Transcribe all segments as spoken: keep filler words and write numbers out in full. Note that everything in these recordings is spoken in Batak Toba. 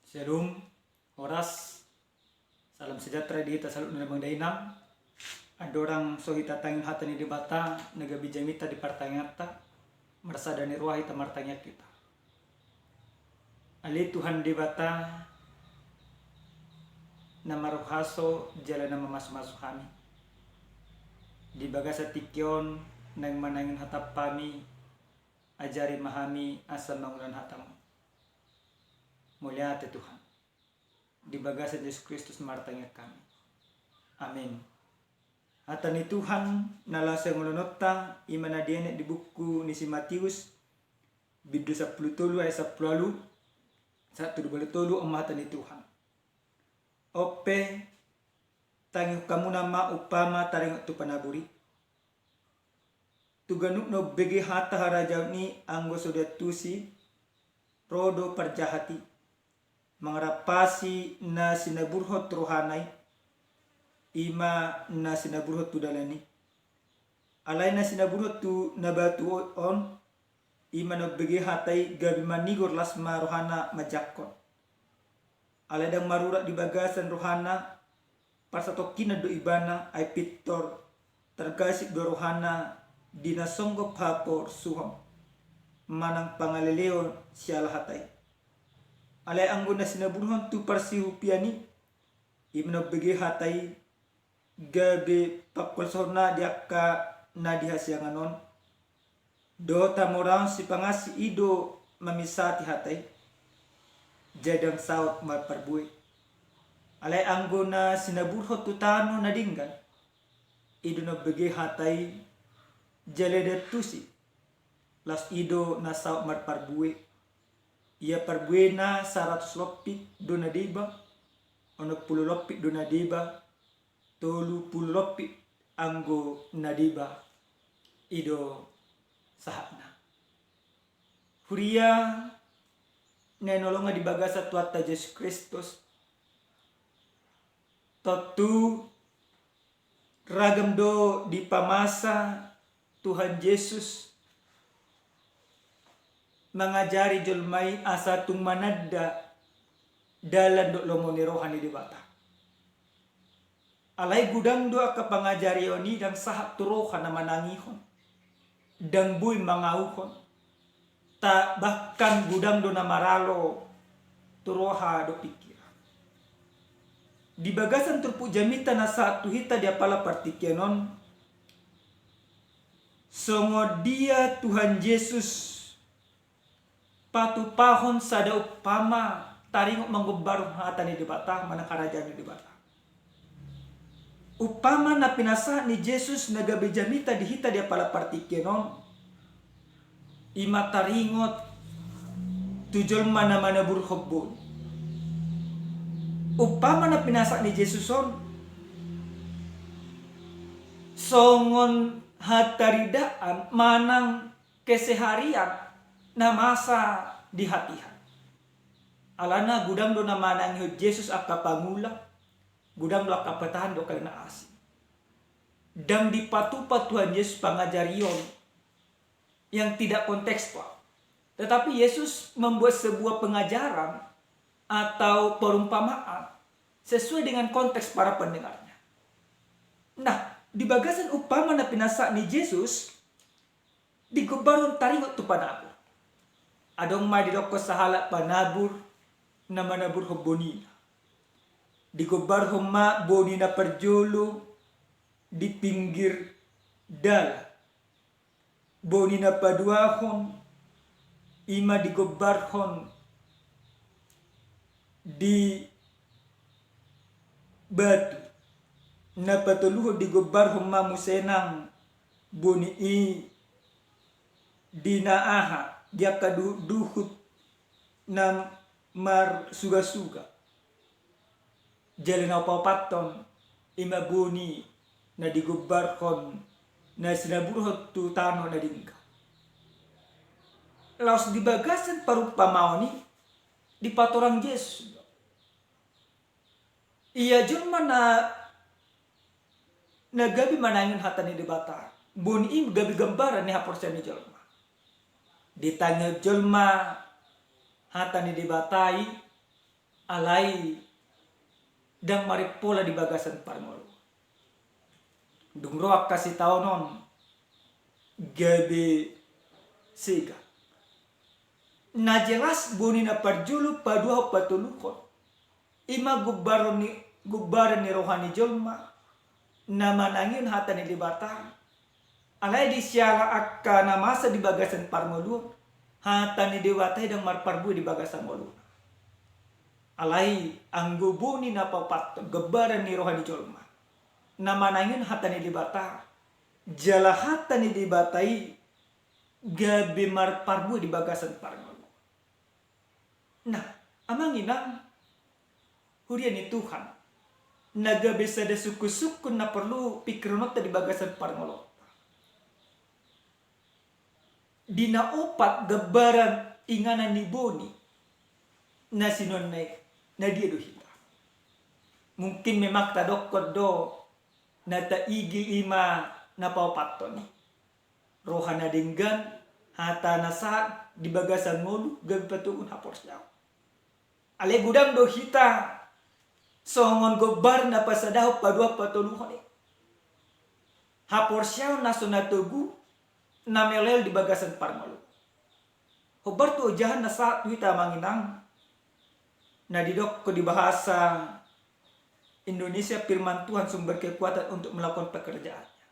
Shalom, horas, salam sejahtera di hita saluhutna amang dainang. Andorang so hita tangihon hata ni Debata na gabe jamita di partangianganta, marsada ni roha hita martangiang hita. Ale Tuhan Debata na marhuaso jala na mamasumasu hami. Di bagasan tingki on naeng manangihon hataM hami, ajari ma hami asa mangulahon hataMu. Mauliate Tuhan. Di bagasan Jesus Kristus martangiang hami. Amin. Hata ni Tuhan na laho siangolononta i ma na dienet di buku ni si Matius, bindu sampulu tolu ayat sampulu ualu sahat tu dua pulu tolu. On ma hata ni Tuhan. On pe, tangihon hamuna ma umpama taringot tu panabur i. Tu ganup na umbege hata harajaon i anggo so diantusi, ro do parjahat i, mangarampasi na sinaburhon tu rohana i, i ma na sinaburhon tu dalan i. Alai na sinaburhon tu na batu on, i ma na umbege hata i gabe manigor, las ma rohana manjangkon. Alai ndang marurat di bagasan rohana, parsatongkinan do ibana, ai pintor targasip do rohana di na songgop haporsuhon manang pangaleleon siala hata i. Alai anggo na sinaburhon tu parsihupian i, i ma na umbege hata i gabe pangholsohonna di angka na di hasiangan on, dohot hamoraon sipangansi, i do mamisati hata i, jala ndang saut marparbue. Alai anggo na sinaburhon tu tano na denggan, i do na umbege hata i jala diantusi, laos i do na saut marparbue. Ia parbuena saratus lompit do na deba, onom pulu lompit do na deba, tolu pulu lompit anggo na deba, i do sahatna. Huria na hinaholongan di bagasan Tuhanta Jesus Kristus, tontu ragam do dipamasa Tuhan Jesus mangajari jolma i asa tung mananda dalan dohot lomo ni roha ni Debata. Alai godang do angka pangajarion i ndang sahat tu roha na manangihon, ndang boi mangauhon, ta bahkan godang do na maralo tu roha dohot pingkiran. Di bagasan turpuk jamita na sahat tu hita di apala partingkian on, songon dia Tuhan Jesus patupahon sada umpama taringot manggombarhon hata ni Debata manang harajaon ni Debata. Umpama na pinasahat ni Jesus na gabe jamita di hita di apala partingkian on, i ma taringot tu jolma na manaburhon boni. Umpama na pinasahat ni Jesus on songon hataridaan manang keseharian na masa di hatiha. Alana godang do na manangihon Jesus angka pangula, godang do angka patahan dohot angka na asing. Ndang dipatupa Tuhan Jesus pangajarion yang tidak kontekstual. Tetapi Yesus membuat sebuah pengajaran atau perumpamaan sesuai dengan konteks para pendengarnya. Nah, di bagasan umpama na pinasahat ni Jesus, digombarhon taringot tu panabur. Adong ma didokkon sahalak panabur na manaburhon bonina. Digombarhon ma boni na parjolo di pinggir dalan. Boni na paduahon i ma digombarhon di batu. Na patoluhon digombarhon ma muse nang boni i di na aha, di angka duhutduhut na marsugasuga. Jala na paopathon i ma boni na digombarhon na sinaburhon tu tano na denggan. Laos di bagasan parumpamaon i dipatorang Jesus do, ia jolma na, na gabe manangihon hata ni Debata, boni i gabe gambaran ni haporseaon ni jolma. Ditangihon jolma hata ni Debata i, Alai ndang marimpola di bagasan parngoluon. Dung ro angka sitaonon gabe sega. Na jelas boni na parjolo paduahon patoluhon, i ma gombaran ni, gombaran ni roha ni jolma na manangihon hata ni Debata. Alai di siala angka na masa di bagasan parngoluon, hata ni Debata i ndang marparbue di bagasan ngoluna. Alai anggo boni na paopathon, gombaran ni roha ni jolma na manangihon hata ni Debata, jala hata ni Debata i gabe marparbue di bagasan parngoluon. Nah, amang inang, huria ni Tuhan, na gabe sada sungkun-sungkun na porlu pingkirononta di bagasan parngoluonta. Di na opat gombaran inganan ni boni na sinuanna i, na dia do hita? Mungkin memang tadokkon do na taigil i ma na paopathon i. Roha na denggan, hata na sahat di bagasan ngolu gabe patoguhon haporseaon. Alai godang do hita songon gombar na pasadahon paduahon patoluhon i. Haporseaon na so na togu na melehon di bagasan parngoluon. Hombar tu ojahan na sahat tu hita amang inang, na didok di bahasa Indonesia firman Tuhan sumber kekuatan untuk melakukan pekerjaannya.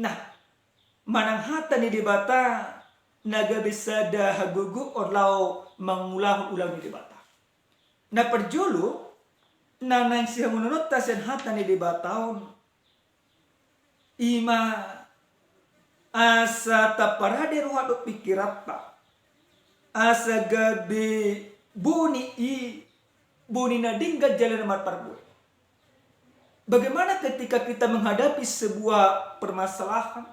Nah, manang hata ni Debata na gabe sada hagogoon laho mangulahon ulaon ni Debata. Na parjolo, na naeng sihangoluonta sian hata ni Debata on, i ma asa taparade roha dohot pingkiranta, asa gabe boni i, boni na denggan jala na marparbue. Bagaimana ketika kita menghadapi sebuah permasalahan,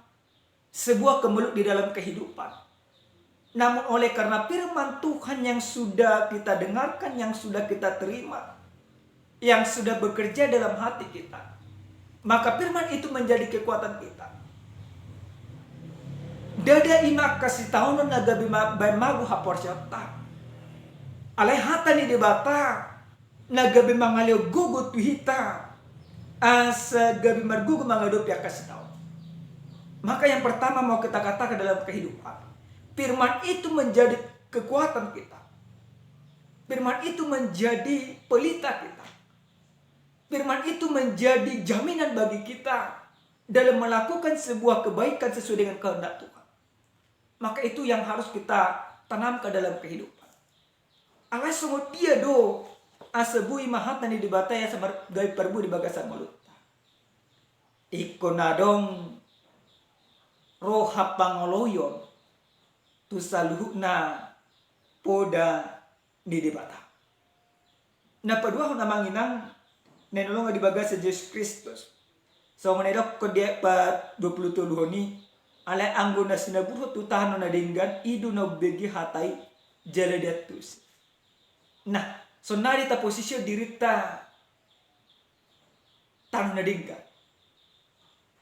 sebuah kemelut di dalam kehidupan? Namun oleh karena firman Tuhan yang sudah kita dengarkan, yang sudah kita terima, yang sudah bekerja dalam hati kita, maka firman itu menjadi kekuatan kita. Ndada i ma angka sitaonon na gabe ma-, baen mago haporseaonta. Alai hata ni Debata na gabe mangalehon gogo tu hita, asa gabe margogo mangadopi angka sitaonon. Maka yang pertama mau kita katakan dalam kehidupan, firman itu menjadi kekuatan kita. Firman itu menjadi pelita kita. Firman itu menjadi jaminan bagi kita dalam melakukan sebuah kebaikan sesuai dengan kehendak Tuhan. Maka itu yang harus kita tanamkan dalam kehidupan. Alai songon dia do asa boi ma hata ni Debata i asa mar-, gabe parbue di bagasan ngolunta? Ingkon adong roha pangoloion tu saluhutna poda ni Debata. Na paduahon amang inang, na hinaholongan di bagasan Jesus Kristus. Songon na didokkon di ayat pa dua pulu toluhon i, alai anggo na sinaburhon tu tano na denggan, i do na umbege hata i jala diantusi. Nah, sonari taposisihon dirinta tano na denggan.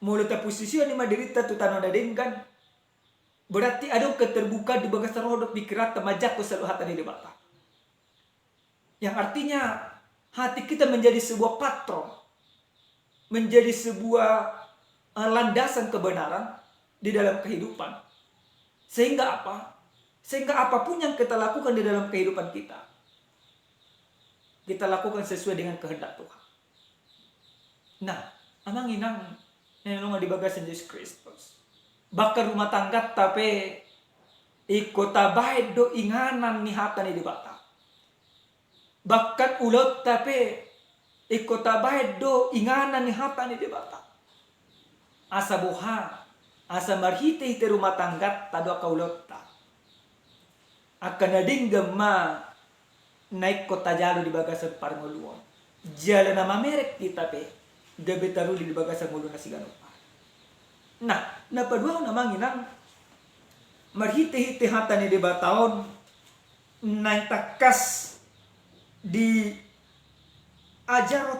Molo taposisihon i ma dirinta tu tano na denggan, berarti adong keterbukaan di bagasan roha dohot pingkiranta manjangkon saluhut hata ni Debata. Yang artinya hati kita menjadi sebuah patron, menjadi sebuah, eh, landasan kebenaran di dalam kehidupan. Sehingga apa? Sehingga apapun yang kita lakukan di dalam kehidupan kita, kita lakukan sesuai dengan kehendak Tuhan. Nah, amang inang na hinaholongan di bagasan Jesus Kristus. Bahkan rumah tanggata pe ingkon tabaen do inganan ni hata ni Debata. Bahkan ulaonta pe ingkon tabaen do inganan ni hata ni Debata. Asa boha? Asa marhitehite rumah tanggata do angka ulaonta, angka na denggan ma na ingkon tajalo di bagasan parngoluon. Jala na mamereng hita pe gabe taruli di bagasan ngoluna siganup ari. Nah, na paduahon amang inang, marhitehite hata ni Debata on naeng tangkas diajarhon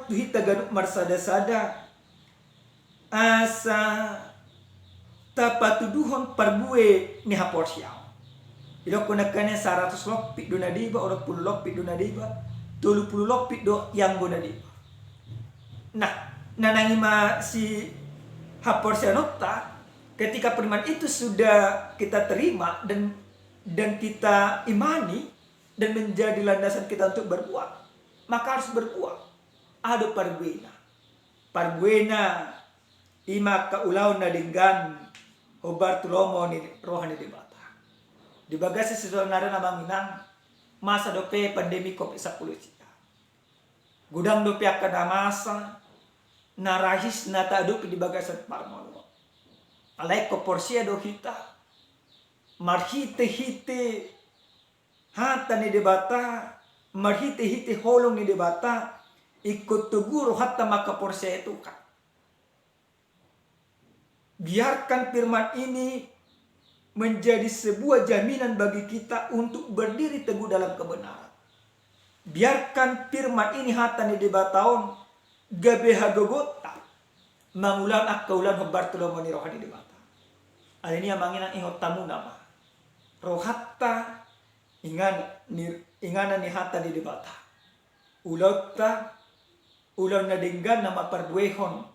tu hita ganup marsadasada, asa tapatuduhon parbue ni haporseaon. Didokkon angka na saratus lompit do na deba, onom pulu lompit do na deba, tolu pulu lompit do ianggo na deba. Nah, na naeng i ma sihaporseaonta, ketika firman itu sudah kita terima dan dan kita imani dan menjadi landasan kita untuk berbuat, maka harus berbuat. Aha do parbuena? Parbuena i ma angka ulaon na denggan hombar tu lomo ni roha ni Debata. Di bagasan situasi na saonari on, amang inang, masa dope pandemi covid sampulu sia. Godang dope angka na masa na ra his na taadopi di bagasan parngoluon. Alai ingkon porsea do hita marhitehite hata ni Debata, marhitehite holong ni Debata, ingkon togu rohanta mangkaporseai Tuhan. Biarkan firman ini menjadi sebuah jaminan bagi kita untuk berdiri teguh dalam kebenaran. Biarkan firman ini, hata ni Debata on, gabe hagogoonta mangulahon angka ulaon hombar tu lomo ni roha ni Debata. Alani i, amang inang, ingot hamu nama, rohanta inganan ni, inganan ni hata ni Debata. Ulaonta, ulaon na denggan nama parbuehon,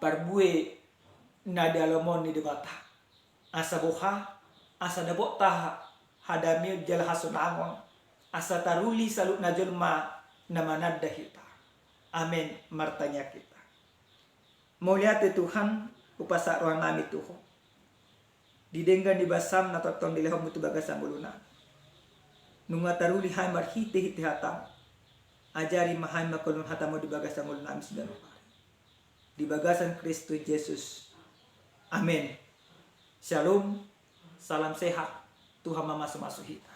parbue na dialomohon ni Debata. Asa boha? Asa dapotta hadameon jala hasonangon, asa taruli saluhutna jolma na mananda hita. Amen. Martangiang hita. Mauliate Tuhan, hupasahat rohanami tu Ho di denggan ni basaM na tongtong dilehonMu tu bagasan ngolunami. Nunga taruli hami marhitehite hataM, ajari ma hami mangkaholongi hataMu di bagasan ngolunami siganup ari. Di bagasan Kristus Jesus. Amen. Shalom. Salam sehat. Tuhan mamasumasu hita.